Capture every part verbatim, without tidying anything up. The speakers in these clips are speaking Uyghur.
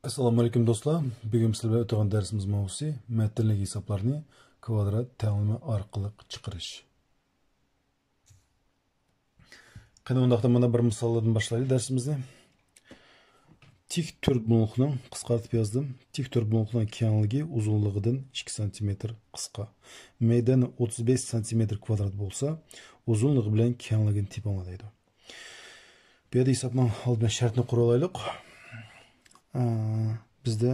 ئەسسالامۇئەلەيكۇم دوستلار. بۈگۈن سىلەر بىلەن ئۆتىدىغان دەرسىمىز ماۋزۇسى مەتنلىك ھېسابلارنى كۋادرات تەڭلىمە ئارقىلىق چىقىرىش. قېنى، ئۇنداقتا مانا بىر مىسالدىن باشلايلى دەرسىمىزنى. تىك تۆربۇلۇڭلۇقنىڭ، قىسقارتىپ يازدىم، تىك تۆربۇلۇڭلۇقنىڭ كەڭلىكى ئۇزۇنلۇقىدىن ئىككى سانتىمېتىر قىسقا. مەيدانى ئوتتۇز بەش سانتىمېتىر كۋادرات بولسا، ئۇزۇنلۇقى بىلەن كەڭلىكىنى تېپىڭلار دەيدۇ. بۇ يەردە ھېسابنىڭ ئالدى بىلەن شەرتنى قۇرۇۋالايلۇق. ئە، بىزدە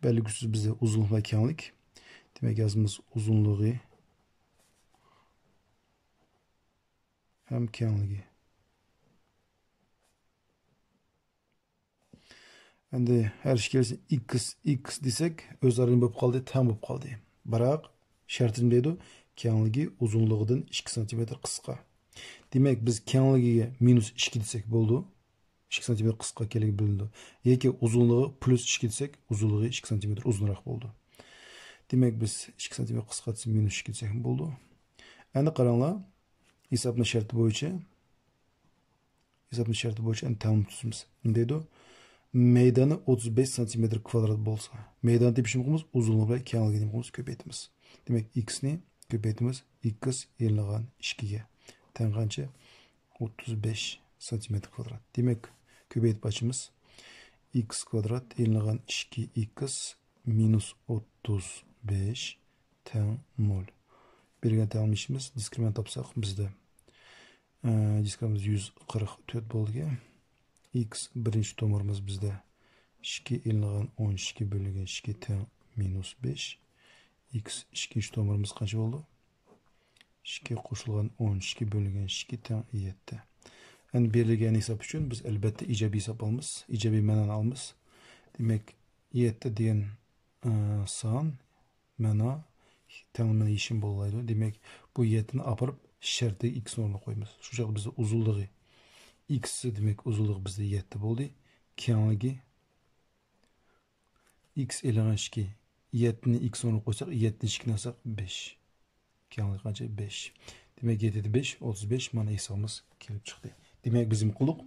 بەلگىسىز، بىزدە ئۇزۇنلۇق ۋە كەڭلىك. دېمەك، يازىمىز ئۇزۇنلۇقى ھەم كەڭلىكى. ئەمدى ھەر ئىككىلىسى ئىكس، ئىكس دېسەك، ئۆزئارا نېمە بولۇپ قالدى؟ تەڭ بولۇپ قالدى. بىراق، شەرتى نېمە دەيدۇ؟ كەڭلىكى ئۇزۇنلۇقىدىن ئىككى سانتىمېتىر قىسقا. دېمەك، بىز كەڭلىكىگە مىنۇس ئىككى دېسەك بولىدۇ. ئىككى سانتىمېتىر قىسقا ئىكەنلىكى بىلىنىدۇ. ياكى ئۇزۇنلۇقى پلۇس ئىككى دېسەك، ئۇزۇنلۇقى ئىككى سانتىمېتىر ئۇزۇنراق بولىدۇ. دېمەك، بىز ئىككى سانتىمېتىر قىسقا دېسەك، مىنۇس ئىككى دېسەكمۇ بولىدۇ. ئەمدى قاراڭلار، ھېسابنىڭ شەرتى بويىچە، ھېسابنىڭ شەرتى بويىچە ئەمدى تەڭلىمە تۈزىمىز. نېمە دەيدۇ؟ مەيدانى ئوتتۇز بەش سانتىمېتىر كۋادرات بولسا، مەيدانى تېپىشنى قىلىمىز، ئۇزۇنلۇقى بىلەن كەڭلىكىنى قىلىمىز، كۆپەيتىمىز. دېمەك، ئىكسنى كۆپەيتىمىز، ئىكس ئېلىنغان ئىككىگە تەڭ قانچە؟ ئوتتۇز بەش سانتىمېتىر كۋادرات. دېمەك، كۆپەيتىپ ئاچىمىز. ئىكس كۋادرات ئېلىنغان ئىككى ئىكس مىنۇس ئوتتۇز بەش تەڭ نول. بەرگەن تەڭلىمىشىمىز دىسكرىمىنانت تاپساق بىزدە، ئە، دىسكرىمىنانت يۈز قىرىق تۆت بولدىكەن. ئىكس بىرىنچى تومۇرىمىز بىزدە ئىككى ئېلىنغان ئون ئىككى بۆلۈنگەن ئىككى تەڭ مىنۇس بەش. ئىكس ئىككىنچى تومۇرىمىز قانچە بولدى؟ ئىككى قوشۇلغان ئون ئىككى بۆلۈنگەن ئىككى تەڭ يەتتە. ئەمدى بېرىلگەن ھېساب ئۈچۈن بىز ئەلۋەتتە ئىجابىي ھېساب ئالىمىز. ئىجابىي مەنانى ئالىمىز. دېمەك، يەتتە دېگەن، ئە، سان مەنا تەڭلىمىنى يېشىم بولالايدۇ. دېمەك، بۇ يەتتىنى ئاپىرىپ شەرتىگە ئىكسنى ئورنىغا قويىمىز. شۇ چاغدا بىزدە ئۇزۇنلۇقى ئىكس، دېمەك، ئۇزۇنلۇقى بىزدە يەتتە بولدى. كەڭلىكى ئىكس ئېلىنغان ئىككى. يەتتىنى ئىكس ئورنىغا قويساق، يەتتىنى ئىككىدىن ئالساق بەش. كەڭلىكى قانچە؟ بەش. دېمەك، يەتتە بەش، ئوتتۇز بەش، مانا ھېسابىمىز كېلىپ چىقتى. دېمەك، بىز نېمە قىلدۇق؟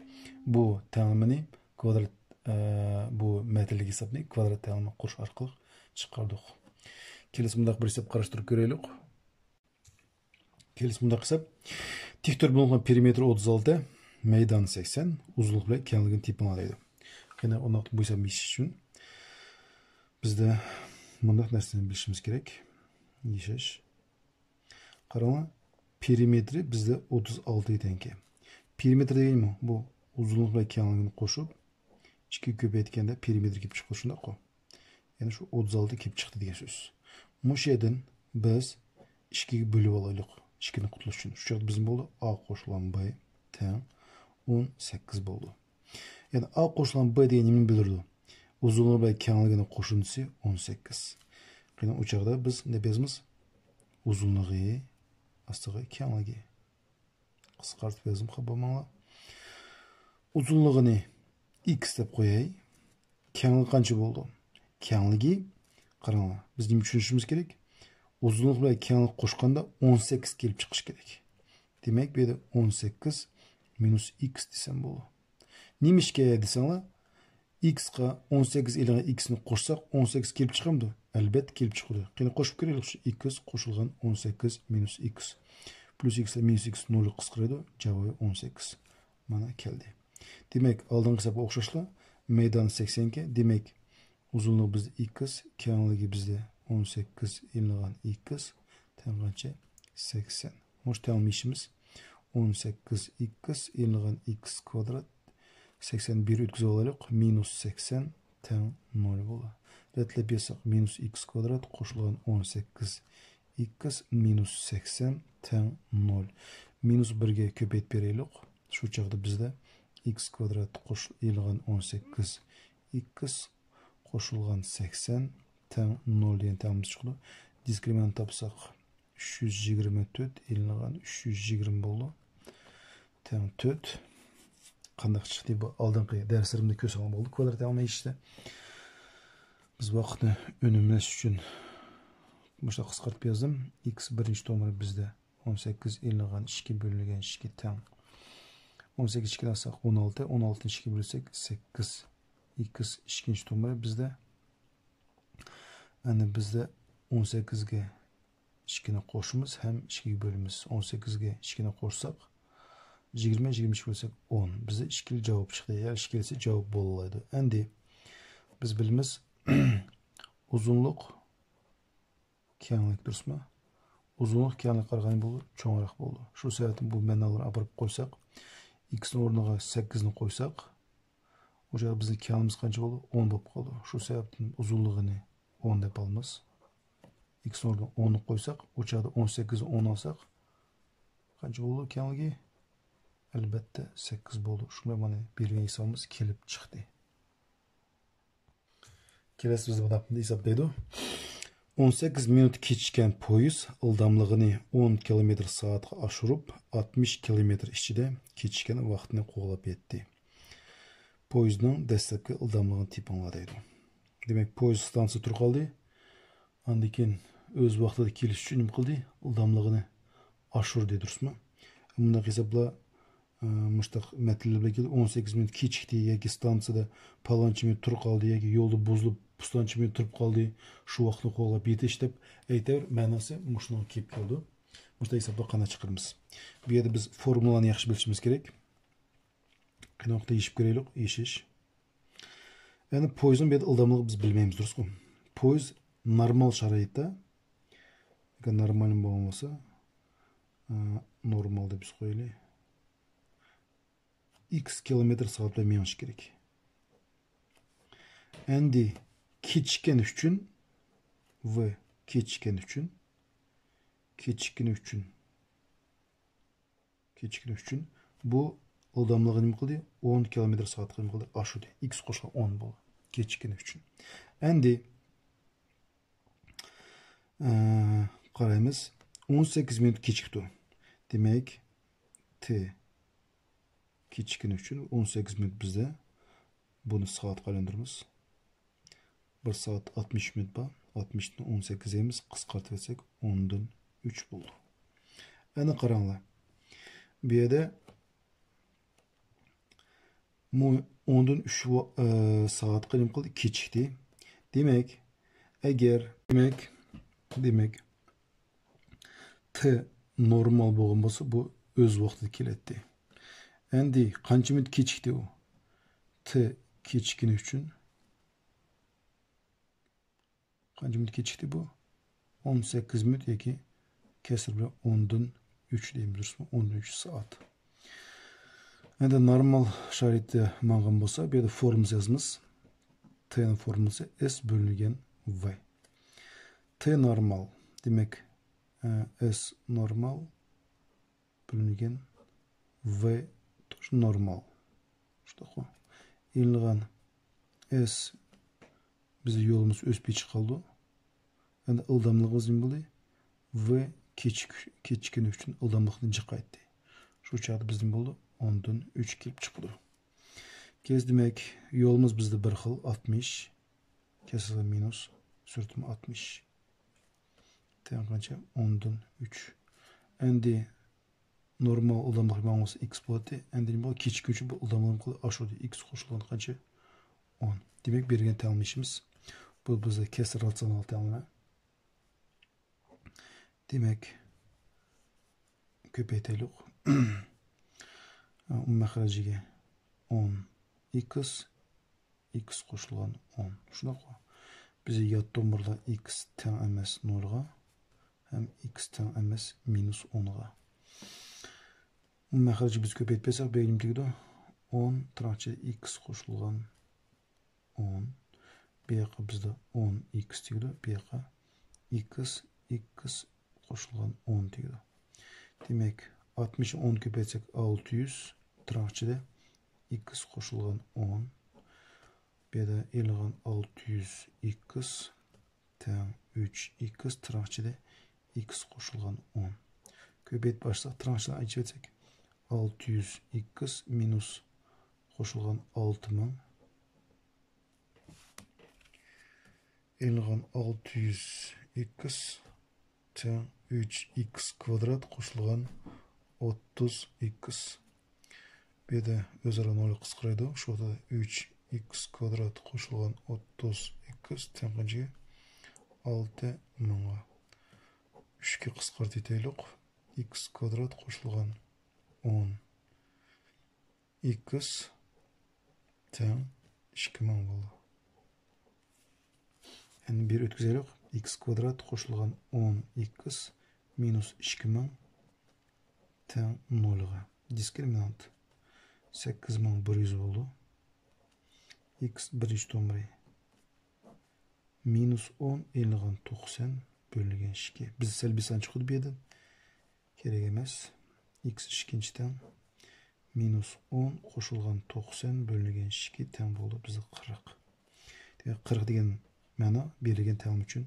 بۇ تەڭلىمىنى كۋادرات، ئە، بۇ مەتنلىك ھېسابنى كۋادرات تەڭلىمە قۇرۇش ئارقىلىق چىقاردۇق. كېلىسى مۇنداق بىر ھېساب قاراشتۇرۇپ كۆرەيلۇق. كېلىسى مۇنداق ھېساب. تىك تۆربۇلۇڭلۇقنىڭ پېرىمېتىرى ئوتتۇز ئالتە، مەيدانى سەكسەن، ئۇزۇنلۇق بىلەن كەڭلىكىنى تېپىڭلار دەيدۇ. قېنى، ئۇنداق بۇ ھېسابنى يېشىش ئۈچۈن بىزدە مۇنداق نەرسىنى بىلىشىمىز كېرەك. يېشىش. قاراڭلار، پېرىمېتىرى بىزدە ئوتتۇز ئالتە ئىكەنكەن. پېرىمېتىر دېگەنمۇ بۇ ئۇزۇنلۇق بىلەن كەڭلىكىنى قوشۇپ، ئىككىگە كۆپەيتكەندە پېرىمېتىر كېلىپ چىقىدۇ، شۇنداققۇ؟ يەنى شۇ ئوتتۇز ئالتە كېلىپ چىقتى دېگەن سۆز. مۇشۇ يەردىن بىز ئىككىگە بۆلۈپ ئالايلۇق، ئىككىنى قۇتۇلۇش ئۈچۈن. شۇ چاغدا بىزنىڭ بولدى، ئا قوشۇلغان ب تەڭ ئون سەككىز بولدى. يەنى ئا قوشۇلغان ب دېگەن نېمىنى بىلدۈرىدۇ؟ ئۇزۇنلۇقى بىلەن كەڭلىكىنىڭ قوشۇندىسى ئون سەككىز. قېنى، ئۇ چاغدا بىز نېمە يازىمىز؟ ئۇزۇنلۇقى ئاستىغا كەڭلىكى. قىسقارتىپ يازدىم، خاپا بولماڭلار. ئۇزۇنلۇقىنى ئىكس دەپ قوياي. كەڭلىكى قانچە بولدى؟ كەڭلىكى، قاراڭلار، بىز نېمە چۈشىنىشىمىز كېرەك؟ ئۇزۇنلۇق بىلەن كەڭلىك قوشقاندا ئون سەككىز كېلىپ چىقىشى كېرەك. دېمەك، بۇ يەردە ئون سەككىز مىنۇس ئىكس دېسەم بولىدۇ. نېمىشقا دېسەڭلار، ئىكسقا ئون سەككىز ئېلىنغان ئىكسنى قوشساق، ئون سەككىز كېلىپ چىقامدۇ؟ ئەلۋەتتە، كېلىپ چىقىدۇ. قېنى، قوشۇپ كۆرەيلى، شۇ ئىكس قوشۇلغان ئون سەككىز مىنۇس ئىكس. پلۇس ئىكس مىنۇس ئىكس نولغا قىسقىرىدۇ، جاۋابى ئون سەككىز. مانا كەلدى. دېمەك، ئالدىنقى ھېسابقا ئوخشاشلا، مەيدانى سەكسەنكەن. دېمەك، ئۇزۇنلۇقى بىزدە ئىكس، كەڭلىكى بىزدە ئون سەككىز ئېلىنغان ئىكس تەڭ قانچە؟ سەكسەن. مۇشۇ تەڭلىمە يېشىمىز ئون سەككىز ئىكس ئېلىنغان ئىكس كۋادرات. سەكسەن بىر ئۆتكۈزۈپ ئالايلۇق، مىنۇس سەكسەن تەڭ نول بولىدۇ. رەتلەپ يازساق، مىنۇس ئىكس كۋادرات قوشۇلغان ئون سەككىز ئىكس مىنۇس سەكسەن تەڭ نول. مىنۇس بىرگە كۆپەيتىپ بېرەيلۇق. شۇ چاغدا بىزدە ئىكس كۋادرات قوش-، ئېلىنغان ئون سەككىز ئىكس قوشۇلغان سەكسەن تەڭ نول دېگەن تەڭلىمىمىز چىقىدۇ. دىسكرىمىنانت تاپساق، ئۈچ يۈز يىگىرمە تۆت ئېلىنغان ئۈچ يۈز يىگىرمە بولىدۇ. تەڭ تۆت. قانداق چىقتى بۇ؟ ئالدىنقى دەرسلىرىمدە كۆرسەڭلار بولدى، كۋادرات تەڭلىمە يېشىشتا. بىز ۋاقىتنى ئۈنۈملەش ئۈچۈن مۇشۇنداق قىسقارتىپ يازدىم. ئىكس بىرىنچى تومۇرى بىزدە ئون سەككىز ئېلىنغان ئىككى بۆلۈنگەن ئىككى تەڭ. ئون سەككىز ئىككىدىن ئالساق ئون ئالتە، ئون ئالتىنى ئىككىگە بۆلسەك سەككىز. ئىكس ئىككىنچى تومۇرى بىزدە. ئەنە بىزدە ئون سەككىزگە ئىككىنى قوشىمىز ھەم ئىككىگە بۆلىمىز. ئون سەككىزگە ئىككىنى قوشساق، يىگىرمە، يىگىرمە ئىككى بۆلسەك ئون. بىزدە ئىككىلى جاۋاب چىقتى. يا ئىككىلىسى جاۋاب بولالايدۇ. ئەندى بىز بىلىمىز، ئۇزۇنلۇق كەڭلىك، دۇرۇسمۇ؟ ئۇزۇنلۇق كەڭلىككە قارىغاندا بۇ چوڭراق بولىدۇ. شۇ سەۋەبتىن بۇ مەنالارنى ئاپىرىپ قويساق، ئىكسنىڭ ئورنىغا سەككىزنى قويساق، ئۇ چاغدا بىزنىڭ كەڭلىكىمىز قانچە بولىدۇ؟ ئون بولۇپ قالىدۇ. شۇ سەۋەبتىن ئۇزۇنلۇقىنى ئون دەپ ئالىمىز. ئىكسنىڭ ئورنىغا ئوننى قويساق، ئۇ چاغدا ئون سەككىزدىن ئون ئالساق، قانچە بولىدۇ كەڭلىكى؟ ئەلۋەتتە، سەككىز بولىدۇ. شۇڭا مانا بەرگەن ھېسابىمىز كېلىپ چىقتى. كېلەسى بىز بۇنداق ھېسابلايدۇ. ئون سەككىز مىنۇت كېچىككەن پويىز ئىلداملىقىنى ئون كىلومېتىر سائەتكە ئاشۇرۇپ، ئاتمىش كىلومېتىر ئىچىدە كېچىككەن ۋاقتىنى قوغلاپ يەتتى. پويىزنىڭ دەسلەپكى ئىلداملىقىنى تېپىڭلار دەيدۇ. دېمەك، پويىز ستانسىيەدە تۇرۇپ قالدى. ئاندىن كېيىن ئۆز ۋاقتىدا كېلىش ئۈچۈن نېمە قىلدى؟ ئىلداملىقىنى ئاشۇردى، دۇرۇسمۇ؟ مۇنداق ھېسابلار، ئە، مۇشتاق مەتنلەر بىلەن كېلىدۇ. ئون سەككىز مىنۇت كېچىكتى ياكى ستانسىيەدە پالانچە مىنۇت تۇرۇپ قالدى ياكى يولدا بۇزۇلۇپ پۇستانچە مىنۇت تۇرۇپ قالدى، شۇ ۋاقىتنى قوغلاپ يېتىش دەپ ئەيتەۋېرىپ مەناسى مۇشۇنىڭغا كېلىپ كېلىدۇ. مۇشۇنداق ھېسابلار قانداق چىقىرىمىز؟ بۇ يەردە بىز فورمۇلانى ياخشى بىلىشىمىز كېرەك. قېنى ۋاقىتتا يېشىپ كۆرەيلۇق، يېشىش. يەنى پويىزنىڭ بۇ يەردە ئىلداملىقى بىز بىلمەيمىز، دۇرۇسقۇ؟ پويىز نورمال شارائىتتا، ئەگەر نورمال بولغان بولسا، ئە، نورمال دەپ بىز قويايلى. ئىكس كىلومېتىر سائەت بىلەن مېڭىشى كېرەك. ئەندى كېچىككەن ئۈچۈن، ۋ كېچىككەن ئۈچۈن، كېچىككىنى ئۈچۈن، كېچىككىنى ئۈچۈن بۇ ئىلداملىقى نېمە قىلدى؟ ئون كىلومېتىر سائەتكە نېمە قىلدى؟ ئاشۇردى. ئىكس قوشۇلغان ئون بولدى. كېچىككىنى ئۈچۈن. ئەندى، ئە، قارايمىز. ئون سەككىز مىنۇت كېچىكتۇ. دېمەك، ت كېچىككىنى ئۈچۈن ئون سەككىز مىنۇت بىزدە. بۇنى سائەتكە ئايلاندۇرىمىز. بىر سائەت ئاتمىش مىنۇت بار. ئاتمىشتىن ئون سەككىز دەيمىز، قىسقارتىۋەتسەك ئوندىن ئۈچ بولدى. ئەنە قاراڭلار. بۇ يەردە مۇ-، ئوندىن ئۈچ ۋا-، ئە، سائەتكە نېمە قىلدى؟ كېچىكتى. دېمەك، ئەگەر، دېمەك، دېمەك، ت نورمال بولغان بولسا، بۇ ئۆز ۋاقتىدا كېلەتتى. ئەندى قانچە مىنۇت كېچىكتى ئۇ؟ ت كېچىككىنى ئۈچۈن. قانچە مىنۇت كېچىكتى بۇ؟ ئون سەككىز مىنۇت ياكى كەسىر بىلەن ئوندىن ئۈچ دەيمىز، دۇرۇسمۇ؟ ئوندىن ئۈچ سائەت. ئەندى نورمال شارائىتتا ماڭغان بولسا، بۇ يەردە فورمۇلىسى يازىمىز. ت نىڭ فورمۇلىسى ئېس بۆلۈنگەن ۋاي. ت نورمال، دېمەك، ئە، ئېس نورمال بۆلۈنگەن ۋاي توشۇ نورمال. شۇنداققۇ؟ ئېلىنغان ئېس بىزنىڭ يولىمىز ئۆسۈپ چىقىپ قالدى. ئەندى ئىلداملىقىمىز نېمە بولدى؟ ۋاي كېچىك-، كېچىككىنى ئۈچۈن ئىلداملىقنى جىق قايتتى. شۇ چاغدا بىزدىن بولدى ئوندىن ئۈچ كېلىپ چىقىدۇ. كېيىنكى، دېمەك، يولىمىز بىزدە بىر خىل، ئاتمىش، كەسىر مىنۇس سۈرئىتىمۇ ئاتمىش. تەڭ قانچە؟ ئوندىن ئۈچ. ئەندى نورمال ئىلداملىق ماڭغۇسى ئىكس بولاتتى. ئەندى نېمە بولدى؟ كېچىككۈچە بۇ ئىلداملىق ئاشۇردى. ئىكس قوشۇلغان قانچە؟ ئون. دېمەك، بېرىلگەن تەڭلىمىشىمىز. بۇ بىزدە كەسىر راتسىيونال تەڭلىمە. دېمەك، كۆپەيتەيلۇق. ئۇ مەخرەجىگە ئون ئىكس، ئىكس قوشۇلغان ئون. شۇنداققۇ؟ بىز يات تومۇردا ئىكس تەڭ ئەمەس نولغا ھەم ئىكس تەڭ ئەمەس مىنۇس ئونغا. مەخرەجنى بىز كۆپەيتىپ بەرسەك، بەگىم تېگىدۇ. ئون تىرناقچە ئىكس قوشۇلغان ئون. بۇ ياققا بىزدە ئون ئىكس تېگىدۇ. بۇ ياققا ئىكس، ئىكس قوشۇلغان ئون تېگىدۇ. دېمەك، ئاتمىش ئون كۆپەيتسەك، ئالتە يۈز تىرناقچىدا ئىكس قوشۇلغان ئون. بۇ يەردە ئېلىنغان ئالتە يۈز ئىكس تەڭ ئۈچ ئىكس تىرناقچىدا ئىكس قوشۇلغان ئون. كۆپەيتىپ ئاچساق، تىرناقچىلارنى ئايرىۋەتسەك، ئالتە يۈز ئىكس مىنۇس قوشۇلغان ئالتە مىڭ ئېلىنغان ئالتە يۈز ئىكس تەڭ ئۈچ ئىكس كۋادرات قوشۇلغان ئوتتۇز ئىكس. بۇ يەردە ئۆزئارا نول قىسقىرايدۇ. شۇ ۋاقىتتا ئۈچ ئىكس كۋادرات قوشۇلغان ئوتتۇز ئىكس تەڭ قانچىگە؟ ئالتە مىڭغا. ئۈچكە قىسقارتىۋېتەيلۇق. ئىكس كۋادرات قوشۇلغان ئون ئىكس تەڭ ئىككى مىڭ بولدى. ئەمدى بىر ئۆتكۈزەيلۇق. ئىكس كۋادرات قوشۇلغان ئون ئىكس مىنۇس ئىككى مىڭ تەڭ نولغا. دىسكرىمىنانت سەككىز مىڭ بىر يۈز بولدى. ئىكس بىرىنچى تومۇرى مىنۇس ئون ئېلىنغان توقسان بۆلۈنگەن ئىككى. بىز سەلبىي سان چىقىدۇ بۇ يەردىن. كېرەك ئەمەس. ئىكس ئىككىنچى تەڭ مىنۇس ئون قوشۇلغان توقسان بۆلۈنگەن ئىككى تەڭ بولدى بىزگە قىرىق. دېمەك، قىرىق دېگەن مەنا بېرىلگەن تەڭلىمە ئۈچۈن،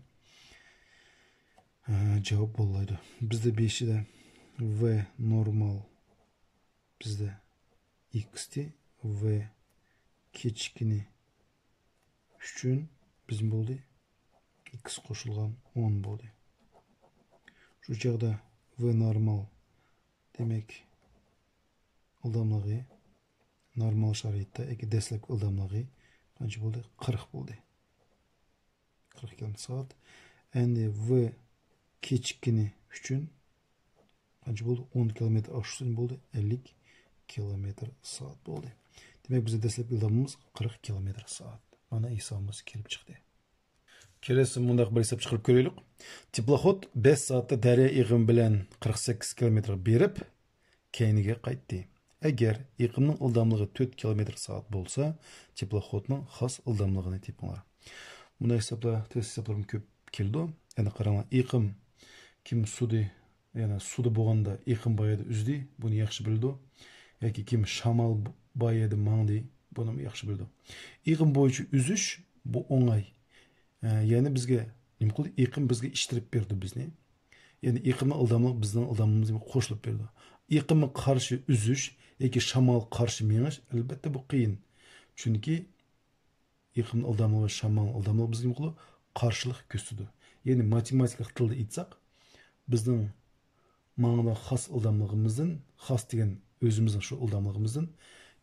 ئە، جاۋاب بولىدۇ. بىزدە بېشىدا ۋ نورمال، بىزدە ئىكس تى، ۋ كېچىككىنى ئۈچۈن بىزدە بولدى ئىكس قوشۇلغان ئون بولدى. شۇ چاغدا ۋ نورمال، دېمەك، ئىلداملىقى نورمال شارائىتتا ياكى دەسلەپكى ئىلداملىقى قانچە بولدى؟ قىرىق بولدى. قىرىق كىلومېتىر سائەت. ئەمدى ۋ كېچىككىنى ئۈچۈن قانچە بولدى؟ ئون كىلومېتىر ئاشۇرسا بولدى، ئەللىك كىلومېتىر سائەت بولدى. دېمەك، بىزنىڭ دەسلەپكى ئىلدامىمىز قىرىق كىلومېتىر سائەت. مانا ھېسابىمىز كېلىپ چىقتى. كېلەسى مۇنداق بىر ھېساب چىقىرىپ كۆرەيلۇق. تېپلوخود بەش سائەتتە دەريا ئېغىمى بىلەن قىرىق سەككىز كىلومېتىرغا بېرىپ، كەينىگە قايتتى. ئەگەر ئېقىمنىڭ ئىلداملىقى تۆت كىلومېتىر سائەت بولسا، تېپلوخودنىڭ خاس ئىلداملىقىنى تېپىڭلار. بۇنداق ھېسابلار، تېز ھېسابلارمۇ كۆپ كېلىدۇ. يەنە قاراڭلار، ئېقىم كىم سۇدى، يەنى سۇدا بولغاندا ئېقىم بايىدا ئۈزدى، بۇنى ياخشى بىلىدۇ. ياكى كىم شامال بايىدا ماڭدى، بۇنىمۇ ياخشى بىلىدۇ. ئېقىم بويىچە ئۈزۈش، بۇ ئوڭاي. ئە، يەنى بىزگە نېمە قىلدى؟ ئېقىم بىزگە ئىتتىرىپ بېرىدۇ بىزنى. يەنى ئېقىمنىڭ ئىلداملىقى بىزنىڭ ئىلداملىقىمىزغا قوشۇلۇپ بېرىدۇ. ئېقىمغا قارشى ئۈزۈش ياكى شامالغا قارشى مېڭىش، ئەلۋەتتە، بۇ قىيىن. چۈنكى ئېقىمنىڭ ئىلداملىقى ۋە شامالنىڭ ئىلداملىقى بىزگە نېمە قىلىدۇ؟ قارشىلىق كۆرسىتىدۇ. يەنى ماتېماتىكىلىق تىلدا ئېيتساق، بىزنىڭ ماڭىدىغان خاس ئىلداملىقىمىزدىن، خاس دېگەن ئۆزىمىزنىڭ شۇ ئىلداملىقىمىزدىن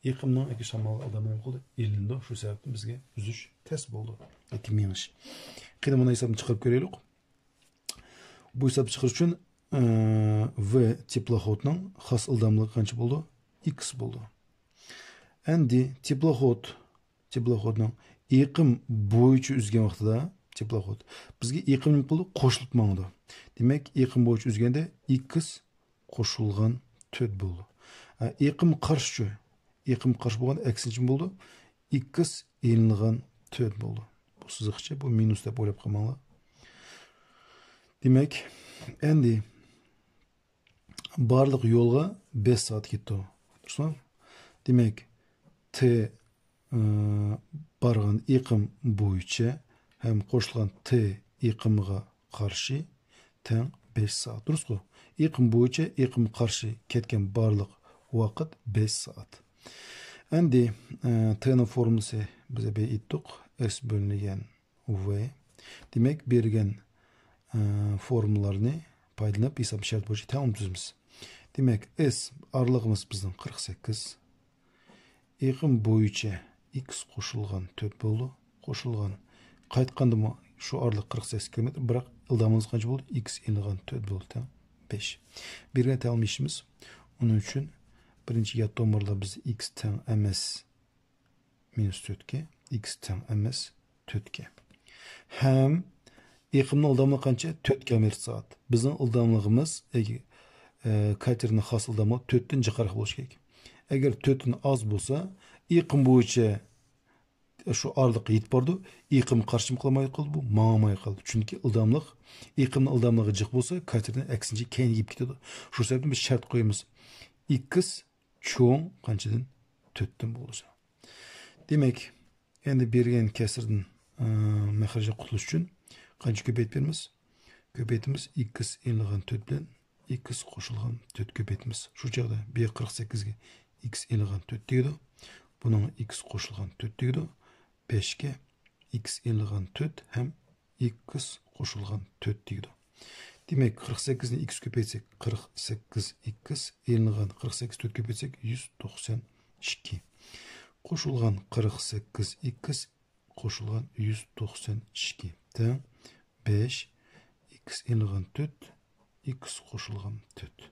ئېقىمنىڭ ياكى شامالنىڭ ئىلداملىقى نېمە قىلىدۇ؟ ئېلىنىدۇ. شۇ سەۋەبتىن بىزگە ئۈزۈش تەس بولىدۇ ياكى مېڭىش. قېنى، مانا ھېسابنى چىقىرىپ كۆرەيلۇق. بۇ ھېسابنى چىقىرىش ئۈچۈن، ئى، ۋ تېپلوخودنىڭ خاس ئىلداملىقى قانچە بولىدۇ؟ ئىكس بولىدۇ. ئەمدى تېپلوخود، تېپلوخودنىڭ ئېقىم بويىچە ئۈزگەن ۋاقتىدا تېپلوخود بىزگە ئېقىم نېمە قىلىدۇ؟ قوشۇلۇپ ماڭىدۇ. دېمەك، ئېقىم بويىچە ئۈزگەندە ئىكس قوشۇلغان تۆت بولىدۇ. ئە، ئېقىم قارشىچۇ؟ ئېقىم قارشى بولغان ئەكسىنچە بولىدۇ. ئىكس ئېلىنغان تۆت بولىدۇ. بۇ سىزىقچە، بۇ مىنۇس دەپ ئويلاپ قالماڭلار. دېمەك، ئەمدى بارلىق يولغا بەش سائەت كېتىدۇ. دۇرۇسمۇ؟ دېمەك، تى، ئى، بارغان ئېقىم بويىچە ھەم قوشۇلغان تى ئېقىمىغا قارشى تەڭ بەش سائەت. دۇرۇسقۇ؟ ئېقىم بويىچە ئېقىمغا قارشى كەتكەن بارلىق ۋاقىت بەش سائەت. ئەمدى، ئى، تىنىڭ فورمۇلىسى بىز بىر ئېيتتۇق. ئېس بۆلۈنگەن ۋ. دېمەك، بېرىلگەن، ئە، فورمۇلىلارنى پايدىلىنىپ، ھېساب شەرت بويىچە تەڭ تۈزىمىز. دېمەك، ئېس ئارىلىقىمىز بىزنىڭ قىرىق سەككىز. ئېقىم بويىچە ئىكس قوشۇلغان تۆت بولدى. قوشۇلغان. قايتقاندىمۇ شۇ ئارىلىق قىرىق سەككىز كىلومېتىر، بىراق ئىلدامىمىز قانچە بولدى؟ ئىكس ئېلىنغان تۆت بولدى، تەڭ بەش. بېرىلگەن تەڭلىمە ئىشىمىز. ئۇنىڭ ئۈچۈن بىرىنچى يات تومۇردا بىز ئىكس تەڭ ئەمەس مىنۇس تۆتكە، ئىكس تەڭ ئەمەس تۆتكە. ھەم ئېقىمنىڭ ئىلداملىقى قانچە؟ تۆت كىلومېتىر سائەت. بىزنىڭ ئىلداملىقىمىز، ئە، ئە، كاتېرنىڭ خاس ئىلداملىقى تۆتتىن جىقراق بولۇشى كېرەك. ئەگەر تۆتتىن ئاز بولسا، ئېقىم بويىچە شۇ ئارىلىققا يېتىپ بارىدۇ، ئېقىم قارشىمۇ قىلالماي قالىدۇ، بۇ ماڭالماي قالىدۇ. چۈنكى ئىلداملىق، ئېقىمنىڭ ئىلداملىقى جىق بولسا، كاتېرنىڭ ئەكسىنچە كەينىگە كېتىدۇ. شۇ سەۋەبتىن بىز شەرت قويىمىز. ئىكس چوڭ قانچىدىن؟ تۆتتىن بولىدۇ. دېمەك، ئەمدى بېرىلگەن كەسىردىن، ئى، مەخرەجدىن قۇتۇلۇش ئۈچۈن قانچە كۆپەيتىپ بېرىمىز؟ كۆپەيتىمىز، ئىكس ئېلىنغان تۆت بىلەن ئىكس قوشۇلغان تۆت كۆپەيتىمىز. شۇ چاغدا بۇ يەر قىرىق سەككىزگە ئىكس ئېلىنغان تۆت دېگىدۇ. بۇنىڭغا ئىكس قوشۇلغان تۆت دېگىدۇ. بەشكە ئىكس ئېلىنغان تۆت ھەم ئىكس قوشۇلغان تۆت دېگىدۇ. دېمەك، قىرىق سەككىزنى ئىكس كۆپەيتسەك، قىرىق سەككىز ئىكس ئېلىنغان، قىرىق سەككىز تۆت كۆپەيتسەك، يۈز توقسان ئىككى. قوشۇلغان قىرىق سەككىز ئىكس قوشۇلغان يۈز توقسان ئىككى تەڭ بەش، ئىكس ئېلىنغان تۆت، ئىكس قوشۇلغان تۆت.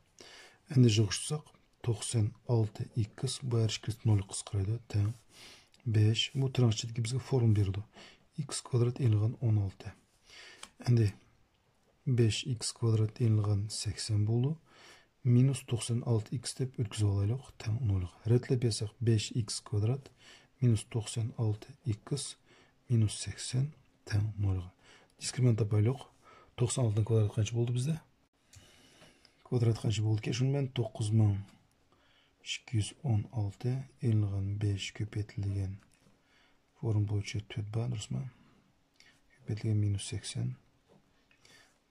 ئەندى يىغىشتۇرساق، توقسان ئالتە ئىكس، بۇ ھەر ئىككىلىسى نولغا قىسقىرايدۇ، تەڭ بەش. بۇ تىرناق ئىچىدىكى بىزگە فورمۇلا بېرىدۇ. ئىكس كۋادرات ئېلىنغان ئون ئالتە. ئەندى بەش ئىكس كۋادرات ئېلىنغان سەكسەن بولىدۇ. مىنۇس توقسان ئالتە ئىكس دەپ ئۆتكۈزۈپ ئالايلۇق، تەڭ نولغا. رەتلەپ يازساق، بەش ئىكس كۋادرات مىنۇس توقسان ئالتە ئىكس مىنۇس سەكسەن تەڭ نولغا. دىسكرىمىنانت تاپايلۇق. توقسان ئالتىنىڭ كۋادراتى قانچە بولدى بىزدە؟ كۋادرات قانچە بولدىكەن؟ شۇنى مەن توققۇز مىڭ ئىككى يۈز ئون ئالتە ئېلىنغان بەش كۆپەيتىلگەن فورمۇلا بويىچە تۆت بار، دۇرۇسمۇ؟ كۆپەيتىلگەن مىنۇس سەكسەن.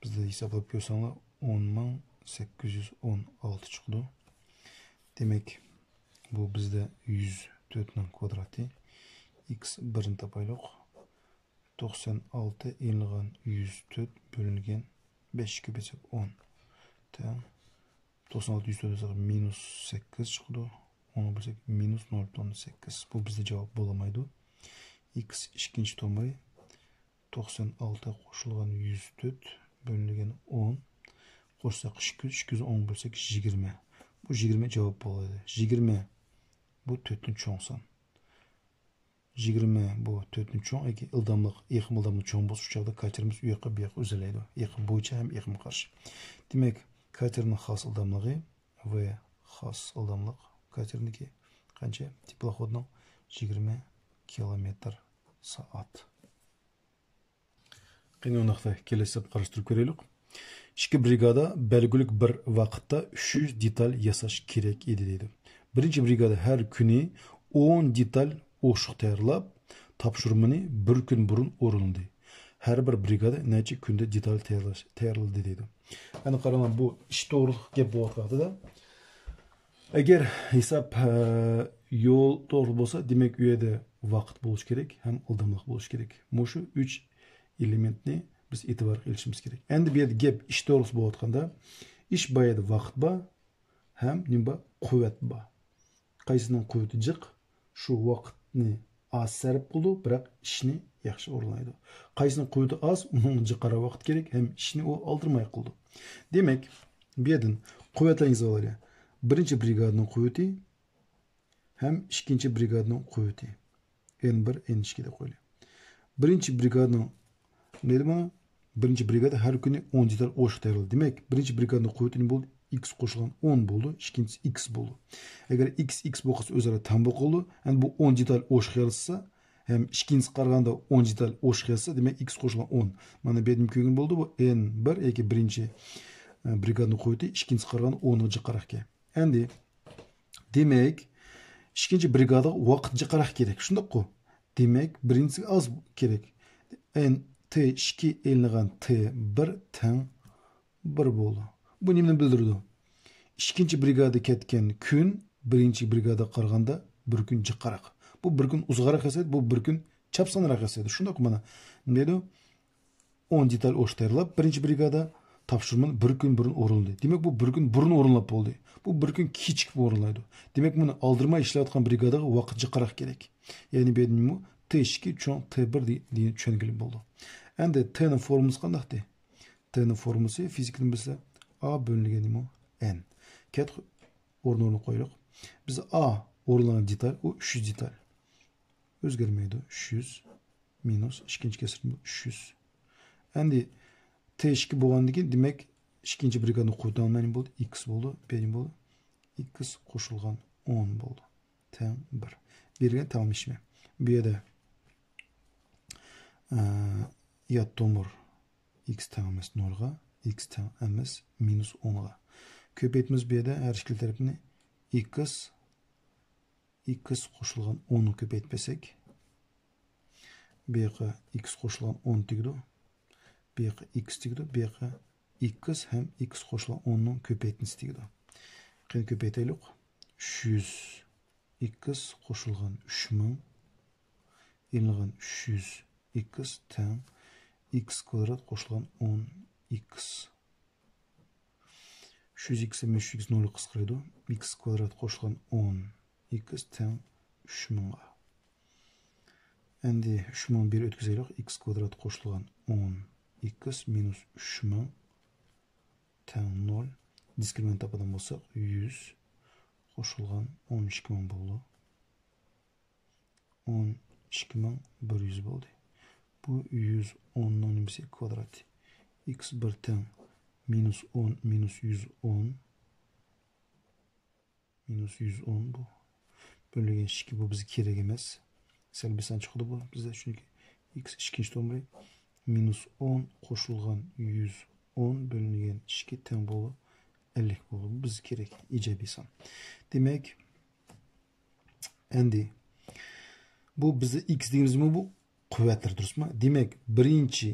بىزدە ھېسابلاپ كۆرسەڭلار، ئون مىڭ سەككىز يۈز ئون ئالتە چىقىدۇ. دېمەك، بۇ بىزدە يۈز تۆتنىڭ كۋادراتى. ئىكس بىرنى تاپايلۇق. توقسان ئالتە ئېلىنغان يۈز تۆت بۆلۈنگەن بەشكە بۆلسەك ئون تەڭ. توقسان ئالتە يۈز تۆت بۆلسەك مىنۇس سەككىز چىقىدۇ. ئونغا بۆلسەك مىنۇس نول پۈتۈن ئوندىن سەككىز. بۇ بىزدە جاۋاب بولالايدۇ. ئىكس ئىككىنچى تومۇرى توقسان ئالتە قوشۇلغان يۈز تۆت بۆلۈنگەن ئون. قوشساق ئىككى يۈز، ئىككى يۈز ئونغا بۆلسەك يىگىرمە. بۇ يىگىرمە جاۋاب بولالايدۇ. يىگىرمە بۇ تۆتتىن چوڭ سان. يىگىرمە بۇ تۆتتىن چوڭ ياكى ئىلداملىق، ئېقىم ئىلداملىق چوڭ بولسا، شۇ چاغدا كاتېرىمىز ئۇ ياققا بۇ ياققا ئۆزلەيدۇ. ئېقىم بويىچە ھەم ئېقىمغا قارشى. دېمەك، كاتېرنىڭ خاس ئىلداملىقى ۋ خاس ئىلداملىق كاتېرنىڭكى قانچە؟ تېپلوخودنىڭ يىگىرمە كىلومېتىر سائەت. قېنى، ئۇنداقتا كېلىسىپ قاراشتۇرۇپ كۆرەيلۇق. ئىككى برىگادا بەلگىلىك بىر ۋاقىتتا ئۈچ يۈز دېتال ياساش كېرەك ئىدى دەيدۇ. بىرىنچى برىگادا ھەر كۈنى ئون دېتال ئوشۇق تەييارلاپ، تاپشۇرمىنى بىر كۈن بۇرۇن ئورۇنلىدى. ھەر بىر برىگادا نەچچە كۈندە دېتال تەييارلاش، تەييارلىدى دەيدۇ. ئەنە قاراڭلار، بۇ ئىش توغرىلىق گەپ بولۇۋاتقان ۋاقتىدا، ئەگەر ھېساب، ئە، يول توغرا بولسا، دېمەك، ئۇ يەردە ۋاقىت بولۇشى كېرەك ھەم ئىلداملىق بولۇشى كېرەك. مۇشۇ ئۈچ ئېلېمېنتنى بىز ئېتىبارغا ئېلىشىمىز كېرەك. ئەندى بۇ يەردە گەپ ئىش توغرىسىدا بولۇۋاتقاندا، ئىش بايىدا ۋاقىت بار ھەم نېمە بار؟ قۇۋۋەت بار. قايسىنىڭ قۇۋۋىتى جىق، شۇ ۋاقىتنى ئاز سەرپ قىلىدۇ، بىراق ئىشنى ياخشى ئورۇنلايدۇ. قايسىنىڭ قۇۋۋىتى ئاز، ئۇنىڭ جىقراق ۋاقىت كېرەك ھەم ئىشنى ئۇ ئالدىرىماي قىلىدۇ. دېمەك، بۇ يەردىن قۇۋۋەتلەرنى يېزىۋالايلى. بىرىنچى برىگادىنىڭ قۇۋۋىتى ھەم ئىككىنچى برىگادىنىڭ قۇۋۋىتى. ئېن بىر، ئېن ئىككى دەپ قويىلى. بىرىنچى برىگادىنىڭ نېمە دېدى مانا؟ بىرىنچى برىگادا ھەر كۈنى ئون دېتال ئوشۇق تەييارلىدى. دېمەك، بىرىنچى برىگادىنىڭ قۇۋۋىتى نېمە بولدى؟ ئىكس قوشۇلغان ئون بولدى، ئىككىنچىسى ئىكس بولدى. ئەگەر ئىكس، ئىكس بولغان ئۆزئارا تەڭ بولۇپ قالىدۇ. ئەمدى بۇ ئون دېتال ئوشۇق ياسىسا، ھەم ئىككىنچىسىگە قارىغاندا ئون دېتال ئوشۇق ياسىسا، دېمەك، ئىكس قوشۇلغان ئون. مانا بۇ يەردىن كۆرگىلى بولىدۇ، بۇ ئېن بىر ياكى بىرىنچى، ئە، برىگادىنىڭ قۇۋۋىتى ئىككىنچىسىگە قارىغاندا ئونغا جىقراق ئىكەن. ئەمدى، دېمەك، ئىككىنچى برىگادىغا ۋاقىت جىقراق كېرەك، شۇنداققۇ؟ دېمەك، بىرىنچىسىگە ئاز كېرەك. ئېن تى ئىككى ئېلىنغان تى بىر تەڭ بىر بولىدۇ. بۇ نېمىنى بىلدۈرىدۇ؟ ئىككىنچى برىگادا كەتكەن كۈن بىرىنچى برىگادىغا قارىغاندا بىر كۈن جىقراق. بۇ بىر كۈن ئۇزاقراق ياسايدۇ، بۇ بىر كۈن چاپسانراق ياسايدۇ. شۇنداققۇ مانا؟ نېمە دەيدۇ؟ ئون دېتال ئوشۇق تەييارلاپ، بىرىنچى برىگادا تاپشۇرمىنى بىر كۈن بۇرۇن ئورۇنلىدى. دېمەك، بۇ بىر كۈن بۇرۇن ئورۇنلاپ بولدى. بۇ بىر كۈن كېچىكىپ ئورۇنلايدۇ. دېمەك، بۇنى ئالدىرىماي ئىشلەۋاتقان برىگادىغا ۋاقىت جىقراق كېرەك. يەنى بۇ يەردىمۇ تى ئىككى چوڭ تى بىر دېگەننى چۈشەنگىلى بولىدۇ. ئەمدى تىنىڭ فورمۇلىسى قانداقتى؟ تىنىڭ فورمۇلىسى فىزىكىدىن بىلسە، ئا بۆلۈنگەن نېمە؟ ئېن. كەت ئورۇن ئورنىغا قويۇلۇق. بىز ئا ئورۇنلىغان دېتال، ئۇ ئۈچ يۈز دېتال. ئۆزگەرمەيدۇ. ئۈچ يۈز مىنۇس ئىككىنچى كەسىر ئۈچ يۈز. ئەمدى تى ئىككى بولغاندىن كېيىن، دېمەك، ئىككىنچى برىگادىنىڭ قۇۋۋىتى نېمە بولدى؟ ئىكس بولدى. بۇ نېمە بولدى؟ ئىكس قوشۇلغان ئون بولدى. تەڭ بىر. بېرىلگەن تەڭلىمە. بۇ يەردە، ئە، يات تومۇر ئىكس تەڭ ئەمەس نولغا، ئىكس تەڭ ئەمەس مىنۇس ئونغا. كۆپەيتىمىز بۇ يەردە ھەر ئىككىلا تەرەپنى ئىكس ئىكس قوشۇلغان ئونغا كۆپەيتىپ بەرسەك، بۇ ياققا ئىكس قوشۇلغان ئون تېگىدۇ، بۇ ياققا ئىكس تېگىدۇ، بۇ ياققا ئىكس ھەم ئىكس قوشۇلغان ئوننىڭ كۆپەيتمىسى تېگىدۇ. قېنى كۆپەيتەيلۇق. ئۈچ يۈز ئىكس قوشۇلغان ئۈچ مىڭ ئېلىنغان ئۈچ يۈز ئىكس تەڭ ئىكس كۋادرات قوشۇلغان ئون ئىكس. ئۈچ يۈز ئىكس ھەم ئۈچ يۈز ئىكس نولغا قىسقىرايدۇ. ئىكس كۋادرات قوشۇلغان ئون ئىكس تەڭ ئۈچ مىڭغا. ئەمدى ئۈچ مىڭ بىر ئۆتكۈزەيلى. ئىكس كۋادرات قوشۇلغان ئون ئىكس مىنۇس ئۈچ مىڭ تەڭ نول. دىسكرىمىنانت تاپىدىغان بولساق، يۈز قوشۇلغان ئون ئىككى مىڭ بولىدۇ. ئون ئىككى مىڭ بىر يۈز بولدى. بۇ يۈز ئوننىڭ نېمىسى؟ كۋادراتى. ئىكس بىر تەڭ مىنۇس ئون مىنۇس يۈز ئون. مىنۇس يۈز ئون بۇ. بۆلۈنگەن ئىككى، بۇ بىزگە كېرەك ئەمەس. سەلبىي سان چىقىدۇ بۇ بىزدە، چۈنكى ئىكس ئىككىنچى تومۇرى مىنۇس ئون قوشۇلغان يۈز ئون بۆلۈنگەن ئىككى تەڭ بولىدۇ ئەللىك بولىدۇ. بۇ بىزگە كېرەك، ئىجابىي سان. دېمەك، ئەمدى بۇ بىزدە ئىكس دېگىنىمىزمۇ بۇ قۇۋۋەتلىرى، دۇرۇسمۇ؟ دېمەك، بىرىنچى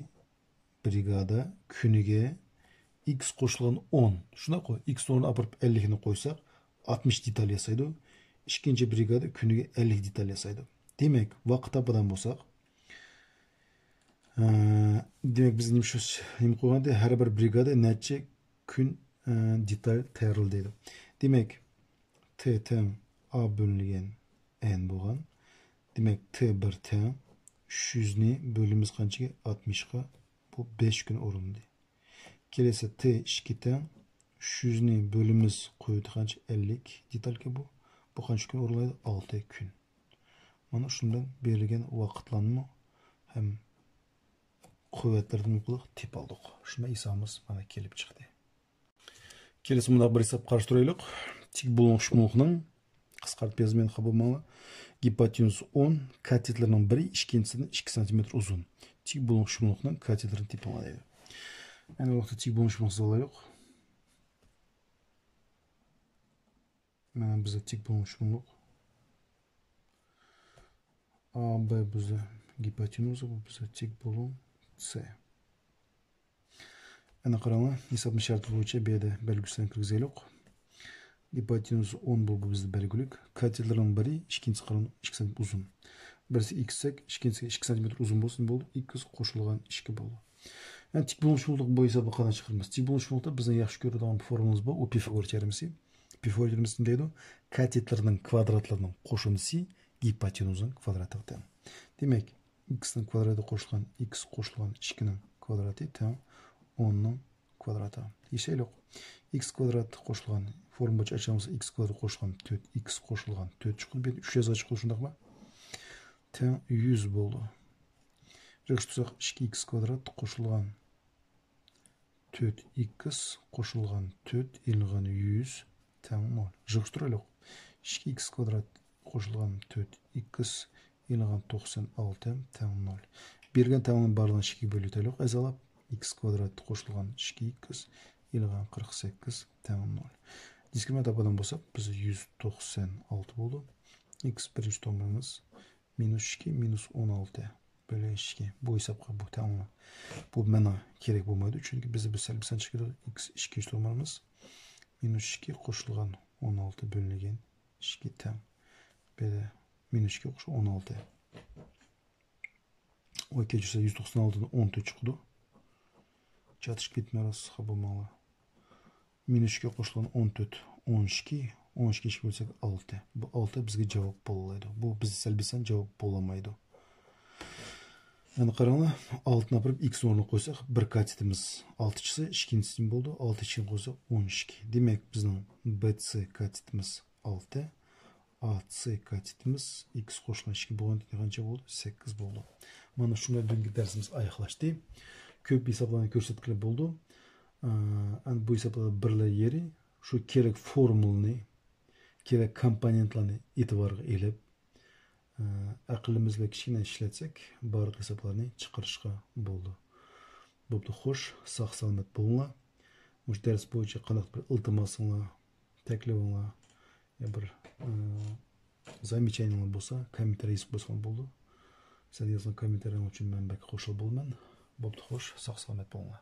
برىگادا كۈنىگە ئىكس قوشۇلغان ئون. شۇنداققۇ؟ ئىكس ئورنىغا ئاپىرىپ ئەللىكنى قويساق، ئاتمىش دېتال ياسايدۇ. ئىككىنچى برىگادا كۈنىگە ئەللىك دېتال ياسايدۇ. دېمەك، ۋاقىت تاپىدىغان بولساق، ئە، دېمەك، بىز نېمە شۇ، نېمە قويغانىدى؟ ھەر بىر برىگادا نەچچە كۈن، ئە، دېتال تەييارلىدى دەيدۇ. دېمەك، تى تەڭ ئا بۆلۈنگەن ئەن بولغان. دېمەك، تى بىر تەڭ ئۈچ يۈزنى بۆلىمىز قانچىگە؟ ئاتمىشقا. بۇ بەش كۈن ئورۇنلىدى. كېلەسى تى ئىككى تەڭ ئۈچ يۈزنى بۆلىمىز قۇۋۋىتى قانچە؟ ئەللىك دېتالكەن بۇ. بۇ قانچە كۈن ئورۇنلايدۇ؟ ئالتە كۈن. مانا شۇنىڭ بىلەن بېرىلگەن ۋاقىتلارنىمۇ ھەم قۇۋۋەتلىرىدىن قىلىپ تېپىپ ئالدۇق. شۇنداق ھېسابىمىز مانا كېلىپ چىقتى. كېلىسى مۇنداق بىر ھېساب قارشى تۇرايلۇق. تىك بۇلۇڭ شۇملۇقنىڭ، قىسقارتىپ يازىمەن، خاپا بولماڭلار. گىپاتېنۇزى ئون، كاتېتلىرىنىڭ بىرى ئىككىنچىسىدىن ئىككى سانتىمېتىر ئۇزۇن. تىك بۇلۇڭ شۇملۇقنىڭ كاتېتلىرىنى تېپىڭلار دەيدۇ. ئەنە بۇ ۋاقىتتا تىك بۇلۇڭ شۇملۇقنى سىزىۋالايلۇق. مانا بىزدە تىك بۇلۇڭ شۇملۇق. ئا بى بىزدە گىپاتېنۇزا، بۇ بىزدە تىك بۇلۇڭ سى. ئەنە قاراڭلار، ھېسابنىڭ شەرتى بويىچە بۇ يەردە بەلگىسىنى كىرگۈزەيلۇق. گىپاتېنۇزا ئون بولۇپ بىزدە بەلگىلىك. كاتېتلىرىنىڭ بىرى ئىككىنچىسى قاراڭلار ئىككى سانتىمېتىر ئۇزۇن. بىرسى ئىكس دېسەك، ئىككىنچىسى ئىككى سانتىمېتىر ئۇزۇن بولسۇن، بولدى. ئىكس قوشۇلغان ئىككى بولدى. يەنى تىك بۇلۇڭ شۇملۇق بۇ ھېسابنى قانداق چىقىرىمىز؟ تىك بۇلۇڭ شۇملۇقتا بىزنىڭ ياخشى كۆرىدىغان بىر فورمۇلىمىز بار، ئۇ پىفاگور تېئورېمىسى. پىفاگور تېئورېمىسى نېمە دەيدۇ؟ كاتېتلىرىنىڭ كۋادراتلىرىنىڭ قوشۇندىسى گىپاتېنۇزنىڭ كۋادراتىغا تەڭ. دېمەك، ئىكسنىڭ كۋادراتى قوشۇلغان ئىكس قوشۇلغان ئىككىنىڭ كۋادراتى تەڭ ئوننىڭ كۋادراتى. يېشەيلۇق. ئىكس كۋادرات قوشۇلغان، فورمۇلا بويىچە ئاچامىز، ئىكس كۋادرات قوشۇلغان تۆت ئىكس قوشۇلغان تۆت چىقىدۇ. بۇ يەردە ئۈچ يازغان چىقىدۇ، شۇنداقمۇ؟ تەڭ يۈز بولىدۇ. يىغىشتۇرساق، ئىككى ئىكس كۋادرات قوشۇلغان تۆت ئىكس قوشۇلغان تۆت ئېلىنغان يۈز تەڭ نول. يىغىشتۇرايلۇق. ئىككى ئىكس كۋادرات قوشۇلغان تۆت ئىكس ئېلىنغان توقسان ئالتە تەڭ نول. بەرگەن تەڭلەرنى بارلىقىنى ئىككىگە بۆلۈۋېتەيلۇق، ئەزالاپ. ئىكس كۋادرات قوشۇلغان ئىككى ئىكس ئېلىنغان قىرىق سەككىز تەڭ نول. دىسكرىمىنانت تاپىدىغان بولساق، بىز يۈز توقسان ئالتە بولدى. ئىكس بىرىنچى تومۇرىمىز مىنۇس ئىككى، مىنۇس ئون ئالتە بۆلۈن ئىككى. بۇ ھېسابقا بۇ تەڭلىمە، بۇ مانا كېرەك بولمايدۇ، چۈنكى بىز بىر سەلبىي سان چىقىدۇ. ئىكس ئىككىنچى تومۇرىمىز مىنۇس ئىككى قوشۇلغان ئون ئالتە بۆلۈنگەن ئىككى تەڭ. بىر مىنۇس ئىككى قوشۇلغان ئون ئالتە. ئوي كەچۈرسە، يۈز توقسان ئالتىدىن ئون تۆت چىقىدۇ. چاتىشىپ كەتمەيمىز، خاپا بولماڭلار. مىنۇس ئىككى قوشۇلغان ئون تۆت، ئون ئىككى، ئون ئىككى ئىككىگە بۆلسەك ئالتە. بۇ ئالتە بىزگە جاۋاب بولالايدۇ. بۇ بىز سەلبىي سان جاۋاب بولالمايدۇ. يەنە قاراڭلار، ئالتىنى ئاپىرىپ ئىكس ئورنىغا قويساق، بىر كاتېتىمىز ئالتە چىقسا، ئىككىنچىسى نېمە بولدى؟ ئالتە ئىككىنى قويساق، ئون ئىككى. دېمەك، بىزنىڭ بى سى كاتېتىمىز ئالتە، ئا سى كاتېتىمىز ئىكس قوشۇلغان ئىككى بولغان قانچە بولدى؟ سەككىز بولدى. مانا شۇنداق بۈگۈنكى دەرسىمىز ئاياغلاشتى. كۆپ ھېسابلارنى كۆرسەتكىلى بولدى. ئە، ئەمدى بۇ ھېسابلاردا بىرلا يېرى شۇ كېرەك فورمۇلىنى، كېرەك كومپونېنتلارنى ئېتىبارغا ئېلىپ، ئە، ئەقلىمىز بىلەن كىچىككىنە ئىشلەتسەك، بارلىق ھېسابلارنى چىقىرىشقا بولىدۇ. بوپتۇ، خوش، ساق-سالامەت بولۇڭلار. مۇشۇ دەرس بويىچە قانداق بىر ئىلتىماسىڭلار، تەكلىپىڭلار يا بىر، ئە، زامېچانىيەڭلار بولسا، كوممېنتارىي يېزىپ قويساڭلار بولىدۇ. سىلەر يازغان كوممېنتارىيەڭلار ئۈچۈن مەن بەك خۇشال بولىمەن. بوپتۇ، خوش، ساق-سالامەت بولۇڭلار.